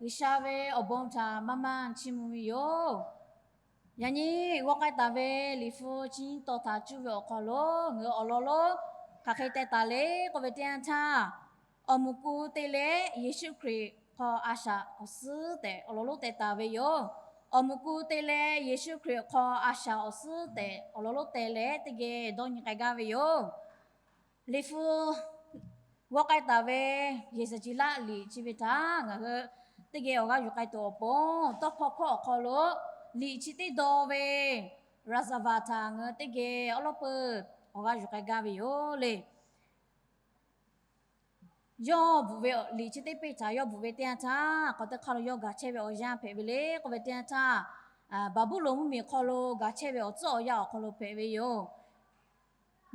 G'uiˬsha ve awˬ bon htaꞈ maˇ maˇ chiˇ mvuh ve yoˬ. Yaꞈ nyi g'aw k'ai taˍ ve Liꞈ hpu chi nyiˇ taw htaꞈ cuˇ ve awˬ hk'aw lo ngaˬ hui awˬ lawn lonˉ hk'aˬ hk'e teh taˍ le k'oˆ ve teˇ yanˇ htaˇ, awˬ muˍ ku te leh Yeˍsuˆ Hkriꞈ hk'aw a shaꞈ awˬ suhˉ tehꞈ awˬ lawn lonˉ teh taˍ ve yoˬ. Awˬ muˍ ku te leh Yeˍsuˆ Hkriꞈ hk'aw a shaꞈ awˬ suhˉ tehꞈ awˬ lawn lonˉ teh leh teˇ geh dawˇ nyi k'ai gaˇ ve yoˬ. Liꞈ hpu g'aw k'ai taˍ ve Yeˍzaˍceˍlaˆ liꞈ chi ve htaꞈ ngaˬ hui teˇ geh awˬ g'aˇ yuˬ k'ai tuˬ awˬ pon, tawˇ hkawˇ hkawˇ awˬ hk'aw lo liꞈ chi teˇ daw ve raˍzaˍvaˍ htaꞈ ngaˬ hui teˇ geh awˉ lawˉ peuˬ awˬ g'aˇ yuˬ k'ai gaˇ ve yoˬ le. Yawˇ bvuhꞈ ve liꞈ chi teˇ peˇ htaꞈ yawˇ bvuhꞈ ve teˇ yanˇ htaˇ, k'awꞈ teˇ hk'aˇ lo yawˇ gaˬ chehˇ ve awˬ yanˇ hpehꞈ ve le k'oˆ ve teˇ yanˇ htaˇ, Baˍbuˍlonˍ mvuhˇmiˬ awˬ hk'aw lo gaˬ chehˇ ve awˬ tcuhˉ awˬ yanˇ awˬ hk'aw lo hpehꞈ ve yoˬ.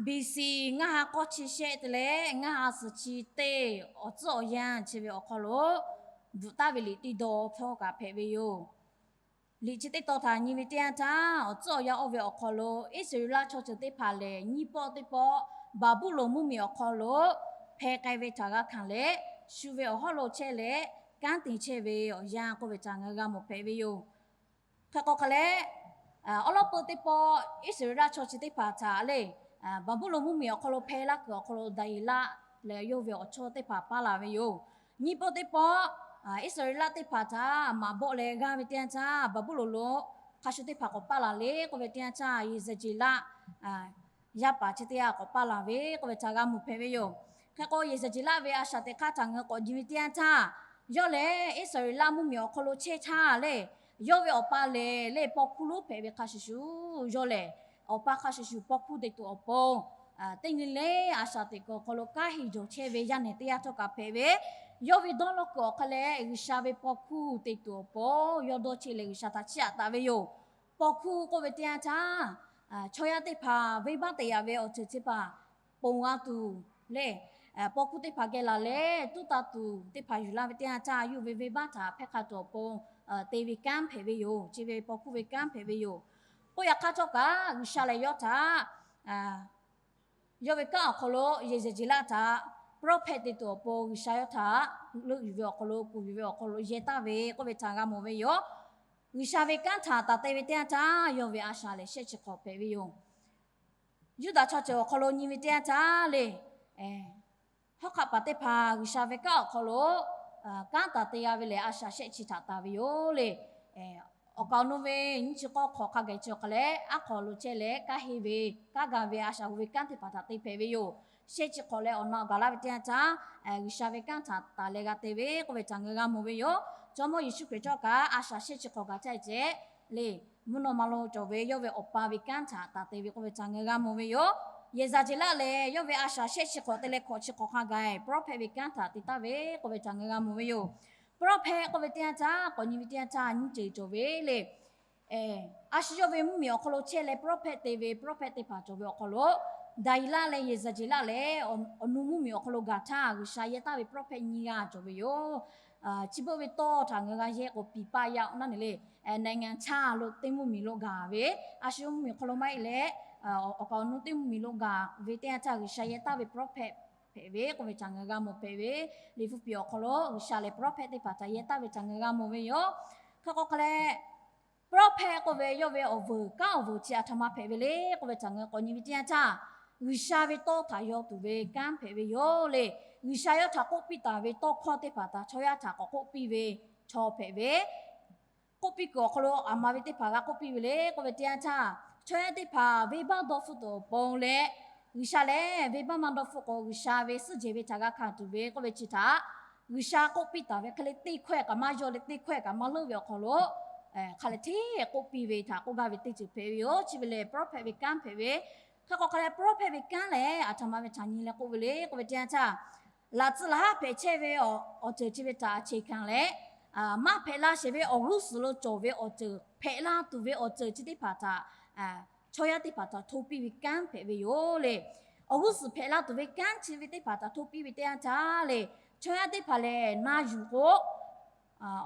B C ngaˇ ha k'awˇ chi shehˆ te leh ngaˇ ha suhˍ chi teˇ awˬ tcuhˉ awˬ yanˇ chi ve awˬ hk'aw lo bvuhꞈ taˍ ve liꞈ teˇ daw hpawˇ kaꞈ hpehꞈ ve yoˬ. Liꞈ chi teˇ taw htaꞈ nyi ve teˇ yanˇ htaˇ, awˬ tcuhˉ awˬ yanˇ oˇ ve awˬ hk'aw lo Iˉsaˍreˍlaˆ chaw ceuˬ teˇ hpaˍ lehˬ, nyiˇ pawˆ teˇ pawˆ Baˍbuˍlonˍ mvuhˇmiˬ awˬ hk'aw lo hpeh k'ai ve htaꞈ g'a hkanˍ leh, shu ve awˬ hawˉ lo chehˇ leh kanˉ te chehˇ ve awˬ yanˇ k'oˆ ve htaꞈ ngaˬ hui g'a mawˬ hpehꞈ ve yoˬ. Hk'e k'o hk'a leh, awˉ lawˉ peuˬ teˇ pawˆ Iˉsaˍreˍlaˆ chaw chi teˇ hpaˍ htaꞈ le, Baˍbuˍlonˍ mvuhˇmiˬ awˬ hk'aw lo hpeh laˇ kuiˬ awˬ hk'aw lo Daˍyeˍlaˆ lehˬ yawˇ ve awˬ chawˇ teˇ hpaˍ paˇ laˬ ve yoˬ. Nyiˇ pawˆ teˇ pawˆ Iˉsaˍreˍlaˆ teˇ hpaˍ htaꞈ maꞈ bawˆ leh g'aˇ ve teˇ yanˇ htaˇ, Baˍbuˍlonˍ lo hk'a shuˍ teˇ hpaˍ k'awꞈ paˇ laˬ le k'oˆ ve teˇ yanˇ htaˇ, Yeˍzaˍceˍlaˆ yaˇ paˍ chi teˇ g'aˇ k'awꞈ paˇ laˬ ve k'oˆ ve htaꞈ g'a mawˬ hpehꞈ ve yoˬ. Hk'e k'o, Yeˍzaˍceˍlaˆ ve a shaꞈ teꞈ hk'aˇ htaꞈ ngaˬ hui k'awꞈ nyi ve teˇ yanˇ htaˇ, yawˇ lehˬ Iˉsaˍreˍlaˆ mvuhˇmiˬ awˬ hk'aw lo chehˇ htaˇ le, yawˇ ve awˬ pa lehˬ le paw hkuˇ lonˉ hpehꞈ ve hk'a shuˍ shuˍ, yawˇ lehˬ awˬ pa hk'a shuˍ shuˍ paw hkuˇ te tuˬ awˬ pon, teˇ nyi le a shaꞈ teꞈ kuiˬ awˬ hk'aw lo kanˉ heˍ jawˬ chehˇ ve yaˇ nehˬ teˇ g'aˇ htawˇ kaꞈ hpehꞈ ve, yawˇ ve dawˇ law kuiˬ awˬ hk'a leh G'uiˬsha ve paw hkuˇ te tuˬ awˬ pon yawˇ dawˇ chehˇ leh G'uiˬsha htaꞈ chiˇ aꞈ taˍ ve yoˬ. Paw hkuˇ k'oˆ ve teˇ yanˇ htaˇ, chaw yaˇ teˇ hpaˍ venˇbaˆ te yaꞈ ve awˬ ceuˬ teˇ hpaˍ ponˬ g'a tuˬ le, paw hkuˇ teˇ hpaˍ geh laˬ leh tuˉ taˍ tuˬ teˇ hpaˍ yuˬ laˇ ve teˇ yanˇ htaˇ, yawˇ ve venˇbaˆ htaꞈ hpehˇ hk'a tuˬ awˬ pon te ve kanˉ hpehꞈ ve yoˬ. Chi ve paw hkuˇ ve kanˉ hpehꞈ ve yoˬ. K'oˆ yaꞈ hk'aˇ htawˇ kaꞈ G'uiˬsha lehˬ yawˇ htaꞈ yawˇ ve kanˉ awˬ hk'aw lo Yeˍzaˍceˍlaˆ htaꞈ prophet te tuˬ awˬ pon G'uiˬsha yawˇ htaꞈ leuˆ yuˬ ve awˬ hk'aw lo, kuˬ yuˬ ve awˬ hk'aw lo yehˇ taˍ ve k'oˆ ve htaꞈ g'a mawˬ ve yoˬ. G'uiˬsha ve kanˉ htaꞈ taˍ te ve teˇ yanˇ htaˇ, yawˇ ve a shaꞈ lehˬ shehˆ chi hk'awꞈ hpehꞈ ve yoˬ. Yuˇdaꞈ chaw ceuˬ awˬ hk'aw lo nyi ve teˇ yanˇ htaˇ le, hawˉ hk'aˆ paˍ teˇ hpaˍ G'uiˬsha ve kanˉ awˬ hk'aw lo kanˉ taˍ te g'a ve lehˬ, a shaꞈ shehˆ chi htaꞈ taˍ ve yoˬ le. Awˬ kaˍ awˬ nu ve nyiˇ chi k'awˇ hk'awꞈ hk'a gaˬ chi awˬ hk'a leh, aˉ hk'aw lo chehˇ leh kanˉ henˇ ve, kanˉ ga ve a shaꞈ hu ve kanˉ teˇ hpaˍ htaꞈ te hpehꞈ ve yoˬ. Shehˆ chi hk'awꞈ leh awˬ na gaˬ laˇ ve teˇ yanˇ htaˇ, G'uiˬsha ve kanˉ htaꞈ taˍ leh g'a te ve k'oˆ ve htaꞈ ngaˬ hui g'a mawˬ ve yoˬ. Jawˇmawˇ Yeˍsuˆ Hkriꞈ htawˇ kaꞈ a shaꞈ shehˆ chi hk'awꞈ gaˬ htaˇ ceh le, mvuhˇ naw ma lo cawˬ ve yawˇ ve awˬ pa ve kanˉ htaꞈ taˍ te ve k'oˆ ve htaꞈ ngaˬ hui g'a mawˬ ve yoˬ. Yeˍzaˍceˍlaˆ lehˬ yawˇ ve a shaꞈ shehˆ chi hk'awꞈ te leh hkawꞈ chi hk'awꞈ hk'a gaˬ prophet ve kanˉ htaꞈ te taˍ ve k'oˆ ve htaꞈ ngaˬ hui g'a mawˬ ve yoˬ. Prophet k'oˆ ve teˇ yanˇ htaˇ, k'awꞈ nyi ve teˇ yanˇ htaˇ nyiˇ ceuˬ cawˬ ve le. A shu yawˇ ve mvuhˇmiˬ awˬ hk'aw lo chehˇ leh prophet te ve prophet teˇ hpaˍ cawˬ ve awˬ hk'aw lo, Daˍyeˍlaˆ leh Yeˍzaˍceˍlaˆ lehˬ awˬ nu mvuhˇmiˬ awˬ hk'aw lo gaˬ htaˇ G'uiˬsha yehˇ taˍ ve prophet nyiˇ g'aˇ cawˬ ve yoˬ. Chi beuꞈ ve tawˇ htaꞈ ngaˬ hui g'a yehˇ k'o piˍ paˆ yaˇ naˉ neˬ le, နိုင်ငံခြား lo teˇ mvuhˇmiˬ lo gaˬ ve, a shu mvuhˇmiˬ awˬ hk'aw lo maˇ heˆ leh, awˬ kaˍ awˬ nu teˇ mvuhˇmiˬ lo gaˬ ve teˇ yanˇ htaˇ G'uiˬsha yehˇ taˍ ve prophet hpehꞈ ve k'oˆ ve htaꞈ ngaˬ hui g'a mawˬ hpehꞈ ve, Liꞈ hpu piˍ awˬ hk'aw lo G'uiˬsha lehˬ prophet teˇ hpaˍ htaꞈ yehˇ taˍ ve htaꞈ ngaˬ hui g'a mawˬ ve yoˬ. Hk'e k'o hk'a leh, prophet k'oˆ ve yawˇ ve awˬ vuiˬ kanˉ awˬ vuiˬ chi a htoꞈ ma hpehꞈ ve le k'oˆ ve htaꞈ ngaˬ hui k'awꞈ nyi ve teˇ yanˇ htaˇ, G'uiˬsha ve tawˇ htaꞈ yaw tuˬ ve kanˉ hpehꞈ ve yoˬ le. G'uiˬsha yawˇ htaꞈ k'oˆ piˇ taˍ ve tawˇ hkawˇ teˇ hpaˍ htaꞈ chaw yaˇ htaꞈ k'awꞈ k'oˆ piˇ ve chaw hpehꞈ ve, k'oˆ piˇ kuiˬ awˬ hk'aw lo aˬ ma ve teˇ hpaˍ g'a k'oˆ piˇ ve le k'oˆ ve teˇ yanˇ htaˇ, chaw yaˇ teˇ hpaˍ venˇbaˆ dawˇ hpfuhˆ tuˬ awˬ pon leh, G'uiˬsha lehˬ venˇbaˆ maˇ dawˇ hpfuhˆ k'o G'uiˬsha ve suhˉ jehˬ ve htaꞈ g'a hkanˍ tuˬ ve k'oˆ ve chi htaꞈ G'uiˬsha k'oˆ piˇ taˍ ve hk'e le teˇ hkawehˇ kaꞈ maˇ yawˇ leh teˇ hkawehˇ kaꞈ maˇ leuˆ ve awˬ hk'aw lo, hk'a leh hteˇ k'oˆ piˇ ve htaꞈ k'oˆ gaˇ ve teˇ ceuˬ hpehꞈ ve yoˬ. Chi ve lehˬ prophet ve kanˉ hpehꞈ ve. Hk'e k'o hk'a leh prophet ve kanˉ lehˬ a htoꞈ ma ve htaꞈ nyi leh k'oˆ ve le k'oˆ ve teˇ yanˇ htaˇ, laꞈ tcuh laꞈ haˉ hpehꞈ chehˇ ve awˬ ceuˬ chi ve htaꞈ a cheˬ hkanˍ leh, maˇ hpehꞈ la sheˍ ve awˬ g'uˇ suhˍ lo cawˬ ve awˬ ceuˬ hpehꞈ la tuˬ ve awˬ ceuˬ chi teˇ hpaˍ htaꞈ chaw yaˇ teˇ hpaˍ htaꞈ hto piˇ ve kanˉ hpehꞈ ve yoˬ le. Awˬ g'uˇ suhˍ hpehꞈ la tuˬ ve kanˉ chi ve teˇ hpaˍ htaꞈ hto piˇ ve teˇ yanˇ htaˇ le, chaw yaˇ teˇ hpaˍ lehˬ na yuˬ k'o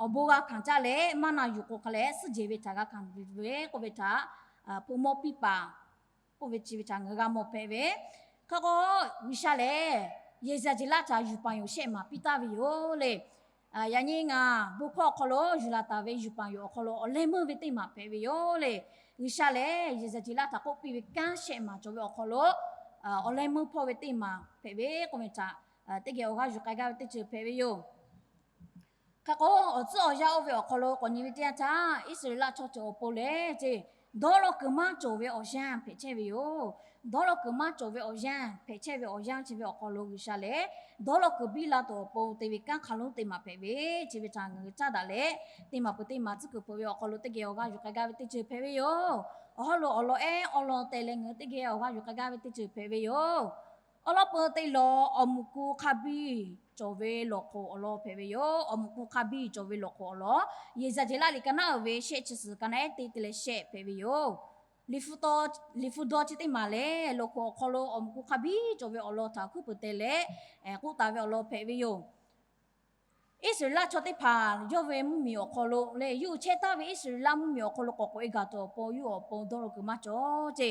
awˬ bon g'a hkanˍ caˇ leh, maˇ na yuˬ k'o hk'a leh suhˉ jehˬ ve htaꞈ g'a hkanˍ ve k'oˆ ve htaꞈ hpu mawˇ piˇ paˍ k'oˆ ve chi ve htaꞈ ngaˬ hui g'a mawˬ hpehꞈ ve. Hk'e k'o, G'uiˬsha lehˬ Yeˍzaˍceˍlaˆ htaꞈ yuˬ paˍ yoˬ shehˆ maˍ piˇ taˍ ve yoˬ le. Yaꞈ nyi ngaˬ bon hkawˇ awˬ hk'aw lo yuˬ laˬ taˍ ve yuˬ paˍ yoˬ awˬ hk'aw lo awˬ leh meuˇ ve teˇ maˬ hpehꞈ ve yoˬ le. G'uiˬsha lehˬ yehˬ zaˍ jeˬ laˇ htaꞈ k'oˆ piˇ ve kanˉ shehˆ maˬ cawˬ ve awˬ hk'aw lo awˬ leh meuˇ hpawˇ ve teˇ maˬ hpehꞈ ve k'oˆ ve htaꞈ teˇ geh awˬ g'aˇ yuˬ k'ai gaˇ ve teˇ ceuˬ hpehꞈ ve yoˬ. Hk'e k'o, awˬ tcuhˉ awˬ yanˇ oˇ ve awˬ hk'aw lo k'awꞈ nyi ve teˇ yanˇ htaˇ, Iˉsaˍreˍlaˆ chaw ceuˬ awˬ pon lehˬ ce, dawˇ law kuiˬ maˇ cawˬ ve awˬ yanˇ hpehꞈ chehˇ ve yoˬ. Dawˇ law kuiˬ maˇ cawˬ ve awˬ yanˇ hpehꞈ chehˇ ve awˬ yanˇ chi ve awˬ hk'aw lo G'uiˬsha lehˬ dawˇ law kuiˬ biˇ la tuˬ awˬ pon te ve kanˉ hk'a lonˉ teˇ maˬ hpehꞈ ve, chi ve htaꞈ ngaˬ hui caˇ daꞈ leh, teˇ maˬ peuˬ teˇ maˬ tcuhˉ kuiˬ peuˬ ve awˬ hk'aw lo teˇ geh awˬ g'aˇ yuˬ k'ai gaˇ ve teˇ ceuˬ hpehꞈ ve yoˬ. Awˬ hawˉ lo awˬ lawn ehˉ awˬ lawn teh leh ngaˬ hui teˇ geh awˬ g'aˇ yuˬ k'ai gaˇ ve teˇ ceuˬ hpehꞈ ve yoˬ. Awˬ lawn peuˬ teˇ lawˬ awˬ muꞈ ku hk'a biˇ cawˬ ve lawˬ hk'oꞈ awˬ lawn hpehꞈ ve yoˬ. Awˬ muꞈ ku hk'a biˇ cawˬ ve lawˬ hk'oꞈ awˬ lawn, yehˬ zaˍ jeˬ laˇ liꞈ ka naˉ uiˍ ve shehˆ chi suhˍ ka naˉ ehˉ teˇ te leh shehˆ hpehꞈ ve yoˬ. Liꞈ hpu dawˇ chi teˇ maˬ lehˬ, lawˬ hk'oꞈ awˬ hk'aw lo awˬ muꞈ ku hk'a biˇ cawˬ ve awˬ lawn htaꞈ hkuiˉ peuˬ teh leh k'oˆ taˍ ve awˬ lawn hpehꞈ ve yoˬ. Iˉsaˍreˍlaˆ chaw teˇ hpaˍ yawˇ ve mvuhˇmiˬ awˬ hk'aw lo lehˬ, yawˇ hui chehˇ taˍ ve Iˉsaˍreˍlaˆ mvuhˇmiˬ awˬ hk'aw lo k'awꞈ k'oꞈ e gaˬ tuˬ awˬ pon yawˇ hui awˬ pon dawˇ law kuiˬ maˇ cawˬ ce.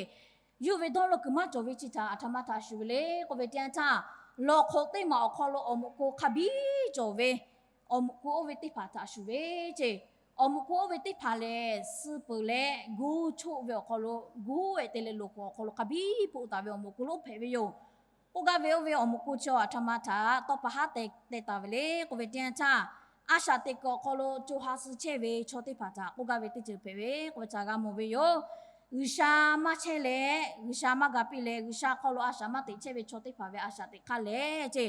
Yawˇ hui ve dawˇ law kuiˬ maˇ cawˬ ve chi htaꞈ a htoꞈ ma htaꞈ shuˍ ve le k'oˆ ve teˇ yanˇ htaˇ, lawˬ hk'oꞈ teˇ maˬ awˬ hk'aw lo awˬ muꞈ ku hk'a biˇ cawˬ ve awˬ muꞈ ku oˇ ve teˇ hpaˍ htaꞈ shuˍ ve ce. Awˬ muꞈ ku oˇ ve teˇ hpaˍ lehˬ, suh peuˬ leh gu choˆ ve awˬ hk'aw lo gu ehꞈ te leh lawˬ hk'oꞈ awˬ hk'aw lo hk'a biˇ hpoˆ taˍ ve awˬ muꞈ ku lonˉ hpehꞈ ve yoˬ. K'oˆ gaˇ ve oˇ ve awˬ muꞈ ku chi a htoꞈ ma htaꞈ tawˇ pa haˉ teh taˍ ve le k'oˆ ve teˇ yanˇ htaˇ, a shaꞈ teꞈ kuiˬ awˬ hk'aw lo co ha suh chehˇ ve chaw teˇ hpaˍ htaꞈ k'oˆ gaˇ ve teˇ ceuˬ hpehꞈ ve k'oˆ ve htaꞈ g'a mawˬ ve yoˬ. G'uiˬsha maˇ chehˇ leh, G'uiˬsha maˇ ga piˇ leh, G'uiˬsha hk'aw lo a shaꞈ maˇ teꞈ chehˇ ve chaw teˇ hpaˍ ve a shaꞈ teꞈ hk'aˇ lehˬ ce,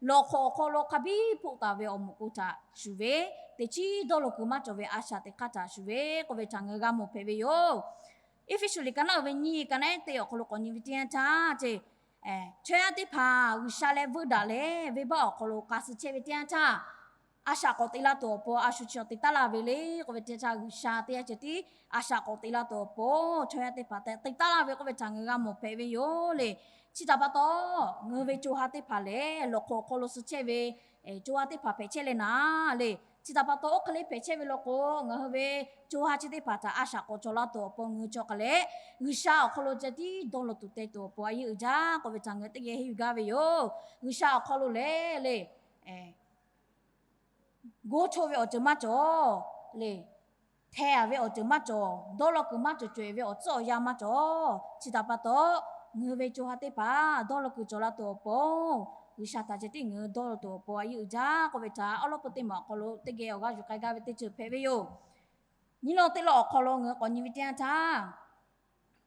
lawˬ hk'oꞈ awˬ hk'aw lo hk'a biˇ hpoˆ taˍ ve awˬ muꞈ ku htaꞈ shuˍ ve, teˇ chiˉ dawˇ law kuiˬ maˇ cawˬ ve a shaꞈ teꞈ hk'aˇ htaꞈ shuˍ ve k'oˆ ve htaꞈ ngaˬ hui g'a mawˬ hpehꞈ ve yoˬ. Eˇfeˇsuꞈ liꞈ ka naˉ uiˍ ve nyiˇ ka naˉ ehˉ teˇ awˬ hk'aw lo k'awꞈ nyi ve teˇ yanˇ htaˇ ce, chaw yaˇ teˇ hpaˍ G'uiˬsha leh veuˇ daꞈ leh venˇbaˆ awˬ hk'aw lo k'a suh chehˇ ve teˇ yanˇ htaˇ, a shaꞈ k'awꞈ teꞈ la tuˬ awˬ pon a shu chi awˬ te taˉ laˇ ve le k'oˆ ve teˇ yanˇ htaˇ, G'uiˬsha teˇ yanˇ ceh tiˉ a shaꞈ k'awꞈ teꞈ la tuˬ awˬ pon chaw yaˇ teˇ hpaˍ htaꞈ te taˉ laˇ ve k'oˆ ve htaꞈ ngaˬ hui g'a mawˬ hpehꞈ ve yoˬ le. Chi htaꞈ pa taw, ngaˬ hui ve co ha teˇ hpaˍ lehˬ, lawˬ hk'oꞈ awˬ hk'aw lo suh chehˇ ve co ha teˇ hpaˍ hpehꞈ chehˇ leh naˍ le. Chi htaꞈ pa taw, oˇ hk'e le hpehꞈ chehˇ ve law k'o, ngaˬ hui ve co ha chi teˇ hpaˍ htaꞈ a shaꞈ k'awꞈ cawˬ la tuˬ awˬ pon ngaˬ hui chaw hk'a leh, G'uiˬsha awˬ hk'aw lo ceh tiˉ dawˇ law tuˬ te tuˬ awˬ pon a yeˇ uiˍ jaˇ k'oˆ ve htaꞈ ngaˬ hui teˇ geh henˇ yuˬ gaˇ ve yoˬ. G'uiˬsha awˬ hk'aw lo lehˬ le, goˇ choˆ ve awˬ ceuˬ maˇ cawˬ le. Hteh a ve awˬ ceuˬ maˇ cawˬ. Dawˇ law kuiˬ maˇ cawˬ cawehˬ ve awˬ tcuhˉ awˬ yanˇ maˇ cawˬ. Chi htaꞈ pa taw, ngaˬ hui ve co ha teˇ hpaˍ dawˇ law kuiˬ cawˬ la tuˬ awˬ pon, G'uiˬsha htaꞈ ceh tiˉ ngaˬ hui dawˇ law tuˬ awˬ pon a yeˇ uiˍ jaˇ k'oˆ ve htaꞈ awˉ lawˉ peuˬ teˇ maˬ awˬ hk'aw lo teˇ geh awˬ g'aˇ yuˬ k'ai gaˇ ve teˇ ceuˬ hpehꞈ ve yoˬ. Nyiˇ lawˇ teˇ lawˇ awˬ hk'aw lo ngaˬ hui k'awꞈ nyi ve teˇ yanˇ htaˇ,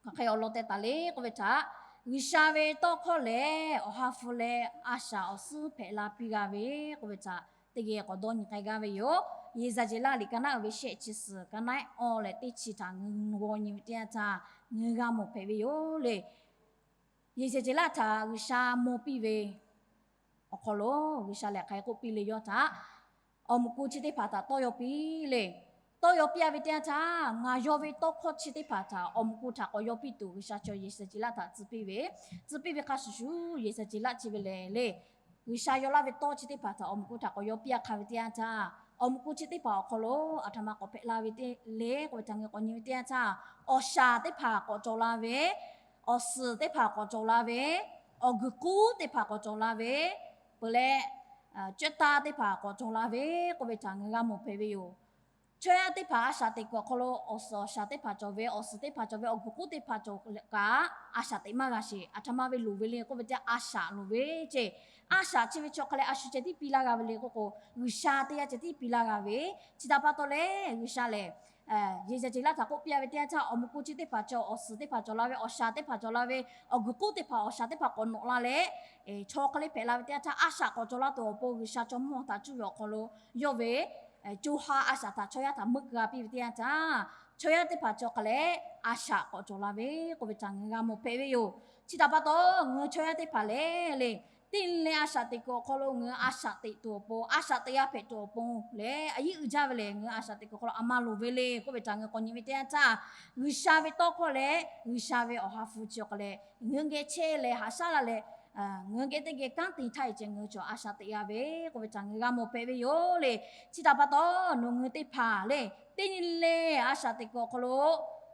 hk'aˬ hk'e awˬ lawn teh taˍ le k'oˆ ve htaꞈ, G'uiˬsha ve tawˇ hkawˇ lehˬ awˬ ha hpu leh a shaꞈ awˬ suhˉ hpehꞈ la piˇ g'a ve k'oˆ ve htaꞈ teˇ geh k'awꞈ dawˇ nyi k'ai gaˇ ve yoˬ. Yeˍzaˍceˍlaˆ liꞈ ka naˉ uiˍ ve shehˆ chi suhˍ ka naˉ awˬ leh teˇ chi htaꞈ ngaˬ hui g'aw nyi ve teˇ yanˇ htaˇ, ngaˬ hui g'a mawˬ hpehꞈ ve yoˬ le. Yeˍzaˍceˍlaˆ htaꞈ G'uiˬsha mawˬ piˇ ve awˬ hk'aw lo G'uiˬsha lehˬ hk'aˬ hk'e k'oˆ piˇ le, yawˇ htaꞈ awˬ muꞈ ku chi teˇ hpaˍ htaꞈ tawˇ yaw piˇ le. Tawˇ yaw piˇ a ve teˇ yanˇ htaˇ, ngaˬ yaw ve tawˇ hkawˇ chi teˇ hpaˍ htaꞈ awˬ muꞈ ku htaꞈ k'awꞈ yaw piˇ tuˬ G'uiˬsha chaw Yeˍzaˍceˍlaˆ htaꞈ tcuh piˇ ve, tcuh piˇ ve hk'a shuˍ shuˍ Yeˍzaˍceˍlaˆ chi ve lehˬ le, G'uiˬsha yaw laˇ ve tawˇ chi teˇ hpaˍ htaꞈ awˬ muꞈ ku htaꞈ k'awꞈ yaw piˇ a hk'a ve teˇ yanˇ htaˇ, awˬ muꞈ ku chi teˇ hpaˍ awˬ hk'aw lo a htoꞈ ma k'awꞈ hpehꞈ la ve le k'oˆ ve htaꞈ ngaˬ hui k'awꞈ nyi ve teˇ yanˇ htaˇ, awˬ shaˍ teˇ hpaˍ k'awꞈ cawˬ la ve, awˬ suhˍ teˇ hpaˍ k'awꞈ cawˬ la ve, awˬ guiˬ k'uˉ teˇ hpaˍ k'awꞈ cawˬ la ve, peuˬ leh cawˇ taˇ teˇ hpaˍ k'awꞈ cawˬ la ve k'oˆ ve htaꞈ ngaˬ hui g'a mawˬ hpehꞈ ve yoˬ. Chaw yaˇ teˇ hpaˍ a shaꞈ teꞈ kuiˬ awˬ hk'aw lo awˬ suhˍ awˬ shaˍ teˇ hpaˍ cawˬ ve, awˬ suhˍ teˇ hpaˍ cawˬ ve, awˬ guiˬ k'uˉ teˇ hpaˍ cawˬ kaꞈ a shaꞈ teꞈ maˇ g'a sheˍ. A htoꞈ ma ve loˍ ve le k'oˆ ve teˇ yanˇ, a shaꞈ loˍ ve ce. A shaꞈ chi ve chaw hk'a leh a shu ceh tiˉ piˇ laˇ g'a ve le k'oˆ k'o, G'uiˬsha teˇ yanˇ ceh tiˉ piˇ laˇ g'a ve. Chi htaꞈ pa taw leh G'uiˬsha lehˬ, Yeˍzaˍceˍlaˆ htaꞈ k'oˆ piˇ a ve teˇ yanˇ htaˇ, awˬ muꞈ ku chi teˇ hpaˍ cawˬ, awˬ suhˍ teˇ hpaˍ cawˬ la ve, awˬ shaˍ teˇ hpaˍ cawˬ la ve, awˬ guiˬ k'uˉ teˇ hpaˍ, awˬ shaˍ teˇ hpaˍ k'awꞈ nawꞈ la leh, chaw hk'a leh hpehꞈ la ve teˇ yanˇ htaˇ, a shaꞈ k'awꞈ cawˬ laˇ tuˬ awˬ pon G'uiˬsha chaw mawˇ htaꞈ cuˇ ve awˬ hk'aw lo yawˇ ve co ha a shaꞈ htaꞈ chaw yaˇ htaꞈ meuˆ keu a piˇ ve teˇ yanˇ htaˇ, chaw yaˇ teˇ hpaˍ chaw hk'a leh a shaꞈ k'awꞈ cawˬ la ve k'oˆ ve htaꞈ ngaˬ hui g'a mawˬ hpehꞈ ve yoˬ. Chi htaꞈ pa taw, ngaˬ hui chaw yaˇ teˇ hpaˍ lehˬ le, teˇ nyi leh a shaꞈ teꞈ kuiˬ awˬ hk'aw lo ngaˬ hui a shaꞈ teꞈ tuˬ awˬ pon, a shaꞈ teꞈ g'a hpehꞈ tuˬ awˬ pon lehˬ, a yeˇ uiˍ jaˇ ve lehˬ, ngaˬ hui a shaꞈ teꞈ kuiˬ awˬ hk'aw lo a ma loˍ ve le k'oˆ ve htaꞈ ngaˬ hui k'awꞈ nyi ve teˇ yanˇ htaˇ, G'uiˬsha ve tawˇ hkawˇ leh G'uiˬsha ve awˬ ha hpu chi awˬ hk'a leh ngaˬ hui geh chehˇ leh haꞈ shaˉ la leh, ngaˬ hui geh teˇ geh kanˉ te htaˇ e ceh ngaˬ hui chaw a shaꞈ teꞈ g'a ve k'oˆ ve htaꞈ ngaˬ hui g'a mawˬ hpehꞈ ve yoˬ le. Chi htaꞈ pa taw, nawˬ ngaˬ hui teˇ hpaˍ le, teˇ nyi leh a shaꞈ teꞈ kuiˬ awˬ hk'aw lo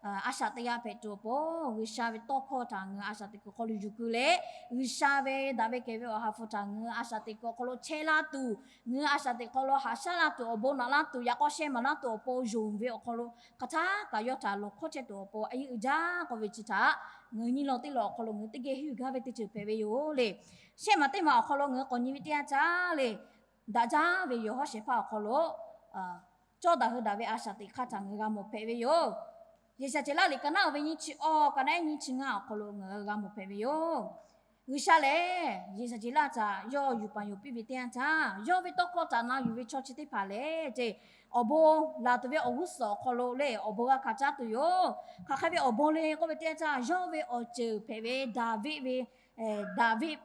a shaꞈ teꞈ g'a hpehꞈ tuˬ awˬ pon, G'uiˬsha ve tawˇ hkawˇ htaꞈ ngaˬ hui a shaꞈ teꞈ kuiˬ awˬ hk'aw lo yuˬ keu leh, G'uiˬsha ve daꞈ ve kehˬ ve awˬ ha hpu htaꞈ ngaˬ hui a shaꞈ teꞈ kuiˬ awˬ hk'aw lo chehˇ laˇ tuˬ, ngaˬ hui a shaꞈ teꞈ kuiˬ awˬ hk'aw lo haꞈ shaˉ laˇ tuˬ, awˬ bon naꞈ laˇ tuˬ, yaꞈ k'aw sheh maˍ laˇ tuˬ awˬ pon, yonˍ ve awˬ hk'aw lo hk'aˬ htaˇ kaꞈ yawˇ htaꞈ lawˬ hkawˇ chehˇ tuˬ awˬ pon a yeˇ uiˍ jaˇ k'oˆ ve chi htaꞈ ngaˬ hui nyi law teˇ law awˬ hk'aw lo ngaˬ hui teˇ geh henˇ yuˬ gaˇ ve teˇ ceuˬ hpehꞈ ve yoˬ le. Shehˆ maˬ teˇ maˬ awˬ hk'aw lo ngaˬ hui k'awꞈ nyi ve teˇ yanˇ htaˇ le, daꞈ jaˇ ve yawˬ hawˉ shehˍ hpaˇ awˬ hk'aw lo cawˇ daꞈ hui daꞈ ve a shaꞈ teꞈ hk'aˇ htaꞈ ngaˬ hui g'a mawˬ hpehꞈ ve yoˬ. Yeˍzaˍceˍlaˆ liꞈ ka naˉ uiˍ ve nyiˇ chi awˇ, ka naˉ ehˉ nyiˇ chi ngaˇ awˬ hk'aw lo ngaˬ hui g'a mawˬ hpehꞈ ve yoˬ. G'uiˬsha lehˬ Yeˍzaˍceˍlaˆ htaꞈ yawˇ yuˬ paˍ yonˍ piˇ ve teˇ yanˇ htaˇ, yawˇ ve tawˇ hkawˇ htaꞈ na yuˬ ve chaw chi teˇ hpaˍ lehˬ, awˬ bon laˬ tuˬ ve awˬ g'uˇ suhˍ awˬ hk'aw lo le awˬ bon g'a hkanˍ caˉ tuˬ yoˬ. Hk'aˬ hk'e ve awˬ bon le k'oˆ ve teˇ yanˇ htaˇ, yawˇ ve awˬ ceuˬ hpehꞈ ve Daˍviˆ ve Daˍviˆ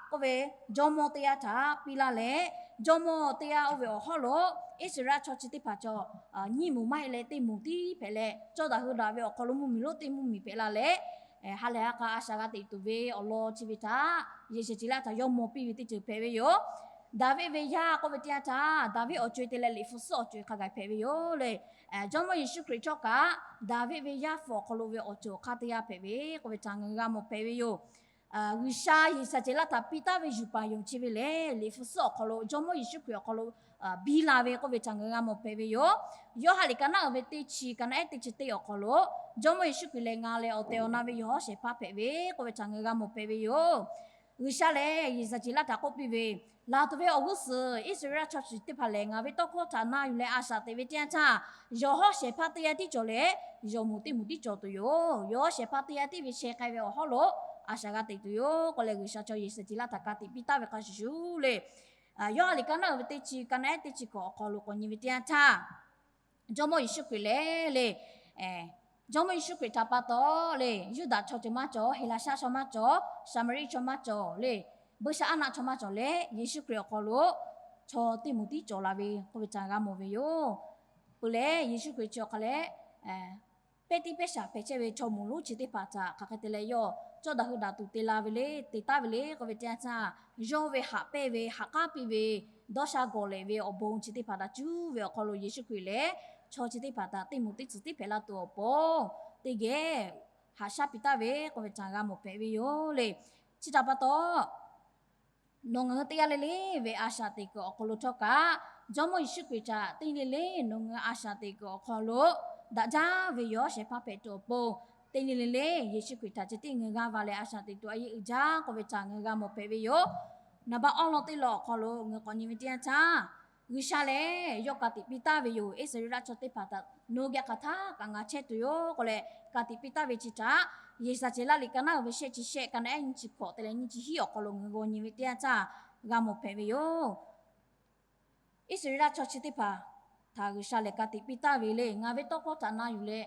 k'oˆ ve jawˇmawˇ teˇ g'aˇ htaꞈ piˇ laˇ leh, jawˇmawˇ teˇ g'aˇ oˇ ve awˬ hawˉ lo Iˉsaˍreˍlaˆ chaw chi teˇ hpaˍ cawˬ nyiˇ moˍ maˇ heˆ leh teˇ moˍ tiˉ hpehꞈ leh, cawˇ daꞈ hui daꞈ ve awˬ hk'aw lo mvuhˇmiˬ lonˉ teˇ mvuhˇmiˬ hpehꞈ la leh, ha lehˬ ha k'a a shaꞈ g'a teꞈ tuˬ ve awˬ lawn chi ve htaꞈ Yeˍzaˍceˍlaˆ htaꞈ yawˇ mawˬ piˇ ve teˇ ceuˬ hpehꞈ ve yoˬ. Daˍviˆ ve yaˇ k'oˆ ve teˇ yanˇ htaˇ, Daˍviˆ awˬ co-e te leh liꞈ hpu suhˉ awˬ co-e hk'a gaˬ hpehꞈ ve yoˬ le. Jawˇmawˇ Yeˍsuˆ Hkriꞈ htawˇ kaꞈ Daˍviˆ ve yaˇ hpu awˬ hk'aw lo ve awˬ ceuˬ awˬ hk'aˇ teˇ g'aˇ hpehꞈ ve k'oˆ ve htaꞈ ngaˬ hui g'a mawˬ hpehꞈ ve yoˬ. G'uiˬsha Yeˍzaˍceˍlaˆ htaꞈ piˇ taˍ ve yuˬ paˍ yonˍ chi ve lehˬ, liꞈ hpu suhˉ awˬ hk'aw lo Jawˇmawˇ Yeˍsuˆ Hkriꞈ awˬ hk'aw lo biˇ la ve k'oˆ ve htaꞈ ngaˬ hui g'a mawˬ hpehꞈ ve yoˬ. Yoˇhanˬ liꞈ ka naˉ uiˍ ve teˇ chi, ka naˉ ehˉ teˇ chi teˇ awˬ hk'aw lo, Jawˇmawˇ Yeˍsuˆ Hkriꞈ lehˬ ngaˬ lehˬ awˬ tehˬ awˬ na ve yawˬ hawˉ shehˍ hpaˇ hpehꞈ ve k'oˆ ve htaꞈ ngaˬ hui g'a mawˬ hpehꞈ ve yoˬ. G'uiˬsha lehˬ Yeˍzaˍceˍlaˆ htaꞈ k'oˆ piˇ ve, Laˬ tuˬ ve awˬ g'uˇ suhˍ Iˉsaˍreˍlaˆ chaw chi teˇ hpaˍ lehˬ ngaˬ ve tawˇ hkawˇ htaꞈ na yuˬ leh a shaꞈ teꞈ ve teˇ yanˇ htaˇ, yawˬ hawˉ shehˍ hpaˇ teˇ g'aˇ tiˉ cawˬ leh, yawˬ moˍ teˇ moˍ tiˉ cawˬ tuˬ yoˬ. Yawˬ hawˉ shehˍ hpaˇ teˇ g'aˇ tiˉ ve sheh k'ai ve awˬ hawˉ lo a shaꞈ g'a teꞈ tuˬ yoˬ k'oˆ leh, G'uiˬsha chaw Yeˍzaˍceˍlaˆ htaꞈ ka tiꞈ piˇ taˍ ve hk'a shuˍ shuˍ le. Yoˇhanˬ liꞈ ka naˉ uiˍ ve teˇ chi, ka naˉ ehˉ teˇ chi hkawꞈ awˬ hk'aw lo k'awꞈ nyi ve teˇ yanˇ htaˇ, Jawˇmawˇ Yeˍsuˆ Hkriꞈ lehˬ le, Jawˇmawˇ Yeˍsuˆ Hkriꞈ htaꞈ pa taw le, Yuˇdaꞈ chaw ceuˬ maˇ cawˬ, Heˍlaˍsaˆ chaw maˇ cawˬ, Saˍmaˍriˆ chaw maˇ cawˬ le, buiˇshaˆaˉnaˆ chaw maˇ cawˬ leh, Yeˍsuˆ Hkriꞈ awˬ hk'aw lo chaw teˇ moˍ tiˉ cawˬ la ve k'oˆ ve htaꞈ g'a mawˬ ve yoˬ. Peuˬ leh Yeˍsuˆ Hkriꞈ chi awˬ hk'a leh pehˇ tiˉ pehˇ shaˍ hpehꞈ chehˇ ve chaw moˍ lonˉ chi teˇ hpaˍ htaꞈ hk'aˬ hk'e te leh yawˇ cawˇ daꞈ hui daꞈ tuˬ te la ve le, te taˍ ve le k'oˆ ve teˇ yanˇ htaˇ, yawˇ ve haꞈ pehnˇ ve, haꞈ k'aˉ piˇ ve, dawˇ sha gawˬ lehˬ ve awˬ bon chi teˇ hpaˍ htaꞈ cuˉ ve awˬ hk'aw lo Yeˍsuˆ Hkriꞈ lehˬ, chaw chi teˇ hpaˍ htaꞈ teˇ moˍ teˇ tcuh tiˉ hpehꞈ la tuˬ awˬ pon teˇ geh haꞈ shaˉ piˇ taˍ ve k'oˆ ve htaꞈ g'a mawˬ hpehꞈ ve yoˬ le. Chi htaꞈ pa taw, nawˬ ngaˬ hui teˇ g'aˇ le le ve a shaꞈ teꞈ kuiˬ awˬ hk'aw lo htawˇ kaꞈ, Jawˇmawˇ Yeˍsuˆ Hkriꞈ htaꞈ teˇ le le nawˬ ngaˬ hui a shaꞈ teꞈ kuiˬ awˬ hk'aw lo daꞈ jaˇ ve yawˬ hawˉ shehˍ hpaˇ hpehꞈ tuˬ awˬ pon, teˇ le le le Yeˍsuˆ Hkriꞈ htaꞈ ceh tiˉ ngaˬ hui g'a va leh a shaꞈ teꞈ tuˬ a yeˇ uiˍ jaˇ k'oˆ ve htaꞈ ngaˬ hui g'a mawˬ hpehꞈ ve yoˬ. Naˍ baˆ awˉ lawn teˇ lawn awˬ hk'aw lo ngaˬ hui k'awꞈ nyi ve teˇ yanˇ htaˇ, G'uiˬsha lehˬ yawˇ ka tiꞈ piˇ taˍ ve yoˬ. Iˉsaˍreˍlaˆ chaw teˇ hpaˍ htaꞈ nawˬ geh hk'aˬ htaˇ kaꞈ ngaˬ chehˇ tuˬ yoˬ k'oˆ leh ka tiꞈ piˇ taˍ ve chi htaꞈ Yeˍzaˍceˍlaˆ liꞈ ka naˉ uiˍ ve shehˆ chi shehˆ, ka naˉ ehˉ nyiˇ chi hkawꞈ te leh nyiˇ chi hiˉ awˬ hk'aw lo ngaˬ hui g'aw nyi ve teˇ yanˇ htaˇ g'a mawˬ hpehꞈ ve yoˬ. Iˉsaˍreˍlaˆ chaw chi teˇ hpaˍ htaꞈ G'uiˬsha lehˬ ka tiꞈ piˇ taˍ ve le, ngaˬ ve tawˇ hkawˇ htaꞈ na yuˬ leh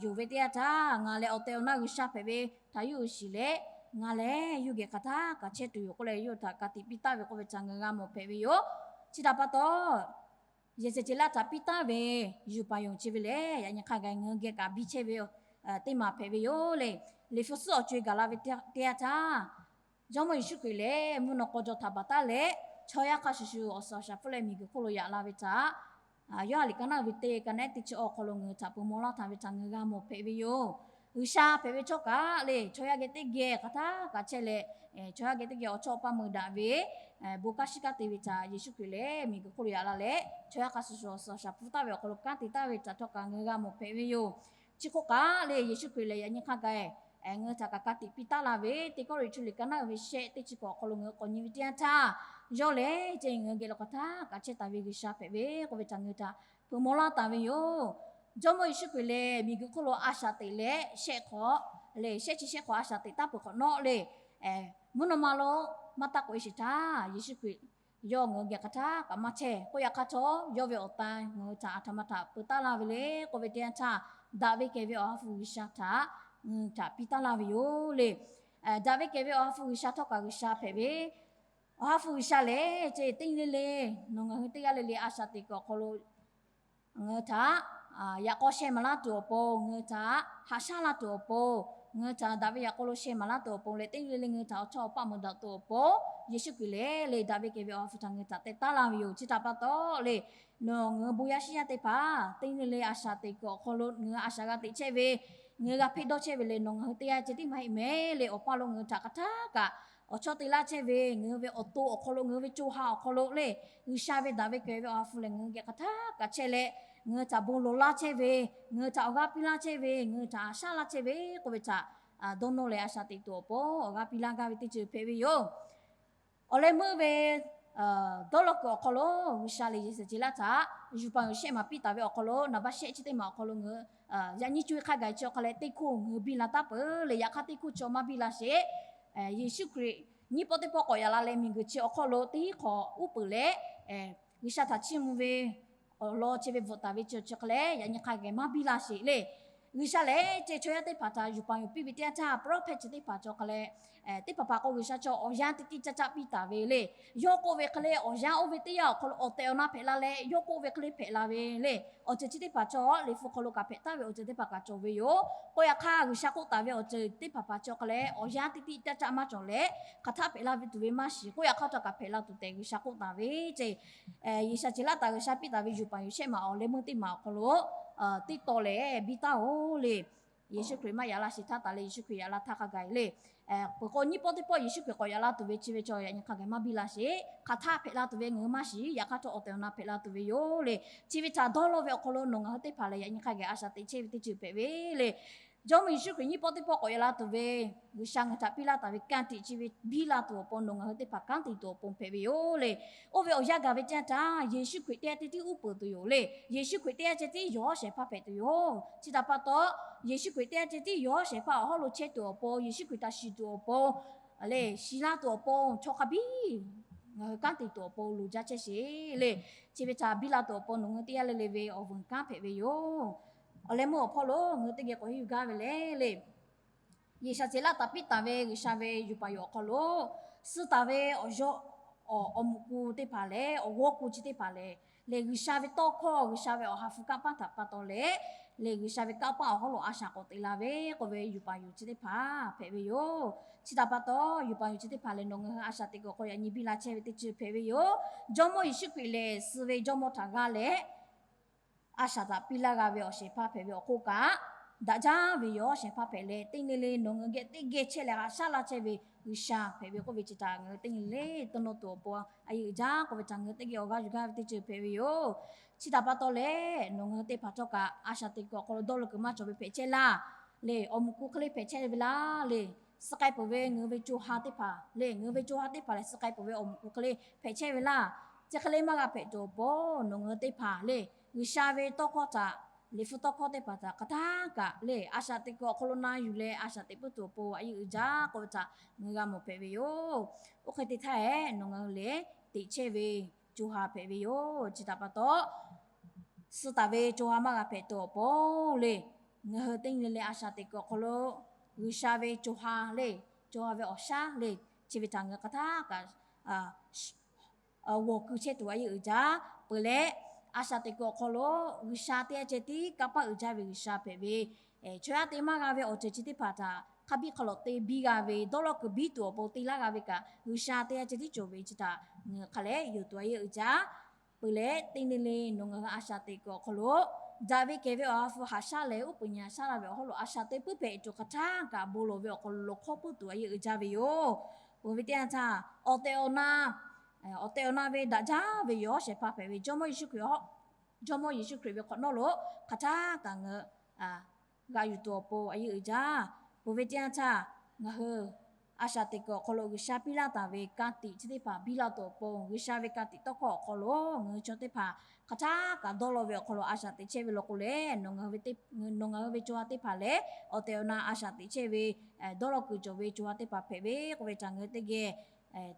yonˍ ve teˇ yanˇ htaˇ, ngaˬ lehˬ awˬ tehˬ awˬ na G'uiˬsha hpehꞈ ve htaꞈ yawˇ hui shiˍ leh, ngaˬ lehˬ yawˇ geh hk'aˬ htaˇ kaꞈ chehˇ tuˬ yoˬ k'oˆ leh yawˇ hui htaꞈ ka tiꞈ piˇ taˍ ve k'oˆ ve htaꞈ ngaˬ hui g'a mawˬ hpehꞈ ve yoˬ. Chi htaꞈ pa taw, Yeˍzaˍceˍlaˆ htaꞈ piˇ taˍ ve yuˬ paˍ yonˍ chi ve lehˬ, yaꞈ nyi hk'a gaˬ ngaˬ hui geh kaꞈ biˇ chehˇ ve teˇ maˬ hpehꞈ ve yoˬ le. Liꞈ hpu suhˉ awˬ co-e gaˬ la ve teˇ yanˇ htaˇ, Jawˇmawˇ Yeˍsuˆ Hkriꞈ lehˬ mvuhˇ naw k'aw jaw htaꞈ baˬ taˉ leh, chaw yaˇ hk'a shuˍ shuˍ awˬ suhˍ awˬ shaˍ hpfuhˇ leh miˬguiˬ hk'oˆ lo yaꞈ la ve htaꞈ Yoˇhanˬ liꞈ ka naˉ uiˍ ve teˇ, ka naˉ ehˉ teˇ chi awˬ hk'aw lo ngaˬ hui htaꞈ peu maw laˇ taˍ ve htaꞈ ngaˬ hui g'a mawˬ hpehꞈ ve yoˬ. G'uiˬsha hpehꞈ ve htawˇ kaꞈ le, chaw yaˇ geh teˇ geh hk'aˬ htaˇ kaꞈ chehˇ leh, chaw yaˇ geh teˇ geh awˬ chawˇ awˬ paˇ meuˬ daꞈ ve, bon kanˉ shiˉ kanˉ te ve htaꞈ Yeˍsuˆ Hkriꞈ lehˬ miˬguiˬ hk'oˆ lo yaꞈ la leh, chaw yaˇ hk'a shuˍ shuˍ awˬ suhˍ awˬ shaˍ hpfuhˇ taˍ ve awˬ hk'aw lo kanˉ te taˍ ve htaꞈ htawˇ kaꞈ ngaˬ hui g'a mawˬ hpehꞈ ve yoˬ. Chi hk'oˆ kaꞈ le, Yeˍsuˆ Hkriꞈ lehˬ yaꞈ nyi hk'a gaˬ ngaˬ hui htaꞈ kaꞈ ka tiꞈ piˇ taˍ la ve, Teˇ Kawˇrenˍhtuˆ liꞈ ka naˉ uiˍ ve shehˆ teˇ chi hkawꞈ awˬ hk'aw lo ngaˬ hui k'awꞈ nyi ve teˇ yanˇ htaˇ, yawˇ lehˬ ceh ngaˬ hui geh lo hk'aˬ htaˇ kaꞈ chehˇ taˍ ve G'uiˬsha hpehꞈ ve k'oˆ ve htaꞈ ngaˬ hui htaꞈ peu maw laˇ taˍ ve yoˬ. Jawˇmawˇ Yeˍsuˆ Hkriꞈ lehˬ miˬguiˬ hk'oˆ lo a shaꞈ teꞈ leh shehˆ hk'awꞈ le, shehˆ chi shehˆ hk'awꞈ a shaꞈ teꞈ taˍ peuˬ hk'awꞈ nawˉ le, mvuhˇ naw ma lo maˇ taˇ k'oꞈ e sheˍ htaˇ, Yeˍsuˆ Hkriꞈ yawˇ ngaˬ hui geh hk'aˬ htaˇ kaꞈ maˇ chehˇ. K'oˆ yaꞈ hk'aˇ htawˇ, yawˇ ve awˬ tan ngaˬ hui htaꞈ a htoꞈ ma htaꞈ peu taˍ laˇ ve le k'oˆ ve teˇ yanˇ htaˇ, daꞈ ve kehˬ ve Awˬ ha hpu G'uiˬsha htaꞈ ngaˬ hui htaꞈ piˇ taˍ laˇ ve yoˬ le. Daꞈ ve kehˬ ve Awˬ ha hpu G'uiˬsha htawˇ kaꞈ G'uiˬsha hpehꞈ ve, Awˬ ha hpu G'uiˬsha lehˬ ceh teˇ nyi le le nawˬ ngaˬ hui teˇ g'aˇ le le a shaꞈ teꞈ kuiˬ awˬ hk'aw lo ngaˬ hui htaꞈ yaꞈ k'aw sheh maˍ laˇ tuˬ awˬ pon, ngaˬ hui htaꞈ haꞈ shaˉ laˇ tuˬ awˬ pon, ngaˬ hui htaꞈ daꞈ ve yaꞈ k'aw lo sheh maˍ laˇ tuˬ awˬ pon leh teˇ nyi le le ngaˬ hui htaꞈ awˬ chawˇ awˬ paˇ meuˬ daꞈ tuˬ awˬ pon, Yeˍsuˆ Hkriꞈ lehˬ le daꞈ ve kehˬ ve Awˬ ha hpu htaꞈ ngaˬ hui htaꞈ teh taˉ laˇ ve yoˬ. Chi htaꞈ pa taw le, Nawˬ ngaˬ hui bon yaˇ shiˉ yaˇ teˇ hpaˍ teˇ nyi le a shaꞈ teꞈ kuiˬ awˬ hk'aw lo ngaˬ hui a shaꞈ g'a teꞈ chehˇ ve, ngaˬ hui g'a hpeˇ dawˇ chehˇ ve lehˬ, nawˬ ngaˬ hui teˇ yanˇ ceh tiˉ maˇ heˆ mehˍ le. Awˬ paˇ lo ngaˬ hui htaꞈ hk'aˬ htaˇ kaꞈ awˬ chawˇ te laˇ chehˇ ve, ngaˬ hui ve awˬ to awˬ hk'aw lo, ngaˬ hui ve co ha awˬ hk'aw lo le, G'uiˬsha ve daꞈ ve kehˬ ve awˬ ha hpu lehˬ ngaˬ hui geh hk'aˬ htaˇ kaꞈ chehˇ leh, ngaˬ hui htaꞈ bon lawˬ laˇ chehˇ ve, ngaˬ hui htaꞈ awˬ g'aˇ piˇ laˇ chehˇ ve, ngaˬ hui htaꞈ haꞈ shaˉ laˇ chehˇ ve k'oˆ ve htaꞈ dawˇ nawˇ leh a shaꞈ teꞈ tuˬ awˬ pon awˬ g'aˇ piˇ laˇ gaˇ ve teˇ ceuˬ hpehꞈ ve yoˬ. Awˬ leh meuˇ ve dawˇ law kuiˬ awˬ hk'aw lo G'uiˬsha lehˬ yehˬ saˍ ce laˇ htaꞈ yuˬ paˍ yuˬ shehˆ maˍ piˇ taˍ ve awˬ hk'aw lo naˍ baˆ shehˆ chi teˇ maˬ awˬ hk'aw lo ngaˬ hui yaꞈ nyi co e hk'a gaˬ chi awˬ hk'a leh teˇ hkoˇ ngaˬ hui biˇ la taˉ peuˬ le. Yaꞈ hk'aˇ teˇ hkoˇ chi maˇ biˇ la sheˍ. Yeˍsuˆ Hkriꞈ nyiˇ pawˆ teˇ pawˆ k'awꞈ yaꞈ la leh miˬguiˬ chi awˬ hk'aw lo teˇ hk'awꞈ uˉ peunˍ leh, G'uiˬsha htaꞈ chiˇ mvuh ve awˬ lawn chi ve bvuhꞈ taˍ ve chi chi hk'a leh yaꞈ nyi hk'a gaˬ maˇ biˇ la sheˍ le. G'uiˬsha lehˬ ceh chaw yaˇ teˇ hpaˍ htaꞈ yuˬ paˍ yuˬ piˇ ve teˇ yanˇ htaˇ prophet chi teˇ hpaˍ cawˬ hk'a leh, teˇ hpaˍ hpaˍ k'o G'uiˬsha chaw awˬ yanˇ teˇ tiˇ caˇ caˇ piˇ taˍ ve le. Yawˇ k'oˆ ve hk'e le awˬ yanˇ oˇ ve teˇ yanˇ awˬ hk'aw lo awˬ tehˬ awˬ na hpehꞈ la leh yawˇ k'oˆ ve hk'e le hpehꞈ la ve le. Awˬ ceuˬ chi teˇ hpaˍ cawˬ liꞈ hpu hk'aw lo kaꞈ hpehꞈ taˍ ve awˬ ceuˬ teˇ hpaˍ kaꞈ cawˬ ve yoˬ. K'o yaꞈ hk'aˇ G'uiˬsha k'oˆ taˍ ve awˬ ceuˬ teˇ hpaˍ hpaˍ cawˬ hk'a leh awˬ yanˇ teˇ tiˇ caˇ caˇ maˇ cawˬ leh hk'aˬ htaˇ hpehꞈ la ve tuˬ ve maˇ shiˍ. K'o yaꞈ hk'aˇ htawˇ kaꞈ hpehꞈ la tuˬ tehꞈ G'uiˬsha k'oˆ taˍ ve ceh, Yeˍsaˍceˍlaˆ htaꞈ G'uiˬsha piˇ taˍ ve yuˬ paˍ yuˬ shehˆ maˬ awˬ leh meuˇ teˇ maˬ awˬ hk'aw lo teˇ taw lehˬ biˇ taˉ-oˬ le. Yeˍsuˆ Hkriꞈ maˇ yaꞈ la sheˍ htaˇ taˍ leh Yeˍsuˆ Hkriꞈ yaꞈ la htaˇ hk'a gaˬ le. K'o nyiˇ pawˆ teˇ pawˆ Yeˍsuˆ Hkriꞈ k'awꞈ yaꞈ la tuˬ ve chi ve chaw yaꞈ nyi hk'a gaˬ maˇ biˇ la sheˍ. Hk'aˬ htaˇ hpehꞈ la tuˬ ve ngaˬ hui maˇ shiˍ. Yaꞈ hk'aˇ htawˇ awˬ tehˬ awˬ na hpehꞈ la tuˬ ve yoˬ le. Chi ve htaꞈ dawˇ law ve awˬ hk'aw lo nawˬ ngaˬ hui teˇ hpaˍ lehˬ yaꞈ nyi hk'a gaˬ a shaꞈ teꞈ chehˇ ve teˇ ceuˬ hpehꞈ ve le. Jawˇmawˇ Yeˍsuˆ Hkriꞈ nyiˇ pawˆ teˇ pawˆ k'awꞈ yaꞈ la tuˬ ve G'uiˬsha ngaˬ hui htaꞈ piˇ laˇ taˍ ve kanˇ tiꞈ chi ve biˇ la tuˬ awˬ pon nawˬ ngaˬ hui teˇ hpaˍ kanˉ te tuˬ awˬ pon hpehꞈ ve yoˬ le. Oˇ ve awˬ yanˇ gaˬ ve teˇ yanˇ htaˇ Yeˍsuˆ Hkriꞈ teˇ g'aˇ ceh tiˉ uˉ peunˍ tuˬ yoˬ le. Yeˍsuˆ Hkriꞈ teˇ g'aˇ ceh tiˉ yawˬ shehˍ hpaˇ hpehꞈ tuˬ yoˬ. Chi htaꞈ pa taw, Yeˍsuˆ Hkriꞈ teˇ g'aˇ ceh tiˉ yawˬ shehˍ hpaˇ awˬ hawˉ lo chehˇ tuˬ awˬ pon, Yeˍsuˆ Hkriꞈ htaꞈ shiˍ tuˬ awˬ pon le, shiˍ laˇ tuˬ awˬ pon chaw hk'a biˇ ngaˬ hui kanˉ te tuˬ awˬ pon loˍ jaˇ chehˇ sheˍ le. Chi ve htaꞈ biˇ la tuˬ awˬ pon nawˬ ngaˬ hui teˇ g'aˇ le le ve awˬ vuiˬ kanˉ hpehꞈ ve yoˬ. Awˬ leh meuˇ awˬ hpawˇ lo ngaˬ hui teˇ geh k'awꞈ henˇ yuˬ gaˇ ve le le. Yeˍsaˍceˍlaˆ htaꞈ piˇ taˍ ve G'uiˬsha ve yuˬ paˍ yuˬ awˬ hk'aw lo suh taˍ ve awˬ yawˇ awˬ mvuhꞈ ku teˇ hpaˍ leh awˬ g'awˇ ku chi teˇ hpaˍ lehˬ, lehˬ G'uiˬsha ve tawˇ hkawˇ G'uiˬsha ve awˬ ha hpu kanˇ paˆ htaꞈ pa taw leh, lehˬ G'uiˬsha ve kanˇ paˆ awˬ hawˉ lo a shaꞈ k'awꞈ te la ve k'oˆ ve yuˬ paˍ yuˬ chi teˇ hpaˍ hpehꞈ ve yoˬ. Chi htaꞈ pa taw, yuˬ paˍ yuˬ chi teˇ hpaˍ lehˬ nawˬ ngaˬ hui a shaꞈ teꞈ kuiˬ awˬ hk'aw yaꞈ nyi biˇ la chehˇ ve teˇ ceuˬ hpehꞈ ve yoˬ. Jawˇmawˇ Yeˍsuˆ Hkriꞈ lehˬ suh ve jawˇmawˇ htaꞈ g'aˇ leh a shaꞈ htaꞈ piˇ laˇ g'a ve awˬ shehˍ hpaˇ hpehꞈ ve awˬ hk'oˆ kaꞈ, daꞈ jaˇ ve yawˬ shehˍ hpaˇ hpehꞈ leh, teˇ nyi le nawˬ ngaˬ hui geh teˇ geh chehˇ leh haꞈ shaˉ laˇ chehˇ ve G'uiˬsha hpehꞈ ve k'oˆ ve chi htaꞈ ngaˬ hui teˇ nyi le tawˇ nawˇ tuˬ awˬ pon a yeˇ uiˍ jaˇ k'oˆ ve htaꞈ ngaˬ hui teˇ geh awˬ g'aˇ yuˬ gaˇ ve teˇ ceuˬ hpehꞈ ve yoˬ. Chi htaꞈ pa taw leh, nawˬ ngaˬ hui teˇ hpaˍ htawˇ kaꞈ a shaꞈ teꞈ kuiˬ awˬ hk'aw lo dawˇ law kuiˬ maˇ cawˬ ve hpehꞈ chehˇ laˇ. Lehˬ awˬ mvuhꞈ ku hk'e le hpehꞈ chehˇ ve laˇ le. Suh k'ai peuˬ ve ngaˬ hui ve co ha teˇ hpaˍ lehˬ, ngaˬ hui ve co ha teˇ hpaˍ lehˬ suh k'ai peuˬ ve awˬ mvuhꞈ ku hk'e le hpehꞈ chehˇ ve laˇ. Chi hk'e le maˇ g'a hpehꞈ tuˬ awˬ pon nawˬ ngaˬ hui teˇ hpaˍ lehˬ G'uiˬsha ve tawˇ hkawˇ htaꞈ, liꞈ hpu tawˇ hkawˇ teˇ hpaˍ htaꞈ hk'aˬ htaˇ kaꞈ lehˬ a shaꞈ teꞈ kuiˬ awˬ hk'aw lo na yuˬ leh a shaꞈ teꞈ puiˉ tuˬ awˬ pon a yeˇ uiˍ jaˇ k'oˆ ve htaꞈ ngaˬ hui g'a mawˬ hpehꞈ ve yoˬ. Oˇ hk'e te htaˇ ehˉ nawˬ ngaˬ hui lehˬ teꞈ chehˇ ve co ha hpehꞈ ve yoˬ. Chi htaꞈ pa taw, suh taˍ ve co ha maˇ g'a hpehꞈ tuˬ awˬ pon lehˬ, ngaˬ hui teˇ nyi le a shaꞈ teꞈ kuiˬ awˬ hk'aw lo G'uiˬsha ve co ha lehˬ, co ha ve awˬ shaˉ lehˬ, chi ve htaꞈ ngaˬ hui hk'aˬ htaˇ kaꞈ g'awˬ ku chehˇ tuˬ a yeˇ uiˍ jaˇ peuˬ leh, a shaꞈ teꞈ kuiˬ awˬ hk'aw lo G'uiˬsha teˇ g'aˇ ceh tiˉ kanˇ paˆ uiˍ jaˇ ve G'uiˬsha hpehꞈ ve, chaw yaˇ te maˇ g'a ve awˬ ceuˬ chi teˇ hpaˍ htaꞈ hk'a biˇ hk'a lawꞈ te biˇ g'a ve, dawˇ law kuiˬ biˇ tuˬ awˬ pon te laˇ g'a ve kaꞈ G'uiˬsha teˇ g'aˇ ceh tiˉ cawˬ ve chi htaꞈ ngaˬ hui hk'a leh yonˍ tuˬ a yeˇ uiˍ jaˇ peuˬ leh, teˇ nyi le nawˬ ngaˬ hui a shaꞈ teꞈ kuiˬ awˬ hk'aw lo daꞈ ve kehˬ ve awˬ ha hpu haꞈ shaˉ leh uˉ peunˍ nyi haꞈ shaˉ laˇ ve awˬ hawˉ lo a shaꞈ teꞈ puiˉ hpehꞈ tuˬ hk'aˬ htaˇ kaꞈ bon lawˬ ve awˬ hk'aw lo lawˬ hk'awˇ puiˉ tuˬ a yeˇ uiˍ jaˇ ve yoˬ. Peuˬ ve teˇ yanˇ htaˇ, awˬ tehˬ awˬ na awˬ tehˬ awˬ na ve daꞈ jaˇ ve yawˬ shehˍ hpaˇ hpehꞈ ve Jawˇmawˇ Yeˍsuˆ Hkriꞈ, Jawˇmawˇ Yeˍsuˆ Hkriꞈ ve hk'awꞈ nawˉ lo hk'aˬ htaˇ kaꞈ ngaˬ hui g'a yuˬ tuˬ awˬ pon a yeˇ uiˍ jaˇ. Peuˬ ve teˇ yanˇ htaˇ, ngaˬ hui a shaꞈ teꞈ kuiˬ awˬ hk'aw lo G'uiˬsha piˇ laˇ taˍ ve ka tiꞈ chi teˇ hpaˍ biˇ la tuˬ awˬ pon, G'uiˬsha ve ka tiꞈ tawˇ hkawˇ awˬ hk'aw lo ngaˬ hui chaw teˇ hpaˍ hk'aˬ htaˇ kaꞈ dawˇ law ve awˬ hk'aw lo a shaꞈ teꞈ chehˇ ve law k'o leh, nawˬ ngaˬ hui ve co ha teˇ hpaˍ leh awˬ tehˬ awˬ na a shaꞈ teꞈ chehˇ ve dawˇ law kuiˬ cawˬ ve co ha teˇ hpaˍ hpehꞈ ve k'oˆ ve htaꞈ ngaˬ hui teˇ geh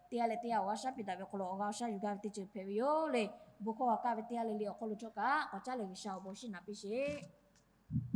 teˇ g'aˇ leh teˇ g'aˇ awˬ g'aˇ shaˉ piˇ daꞈ ve awˬ hk'aw lo awˬ g'aˇ awˬ shaˉ yuˬ gaˇ ve teˇ ceuˬ hpehꞈ ve yoˬ le. Bon hkawˇ g'a kaˇ ve teˇ g'aˇ le le awˬ hk'aw lo chaw kaꞈ k'awꞈ caˉ leh G'uiˬsha awˬ bon shinˉ naꞈ piˇ sheˍ.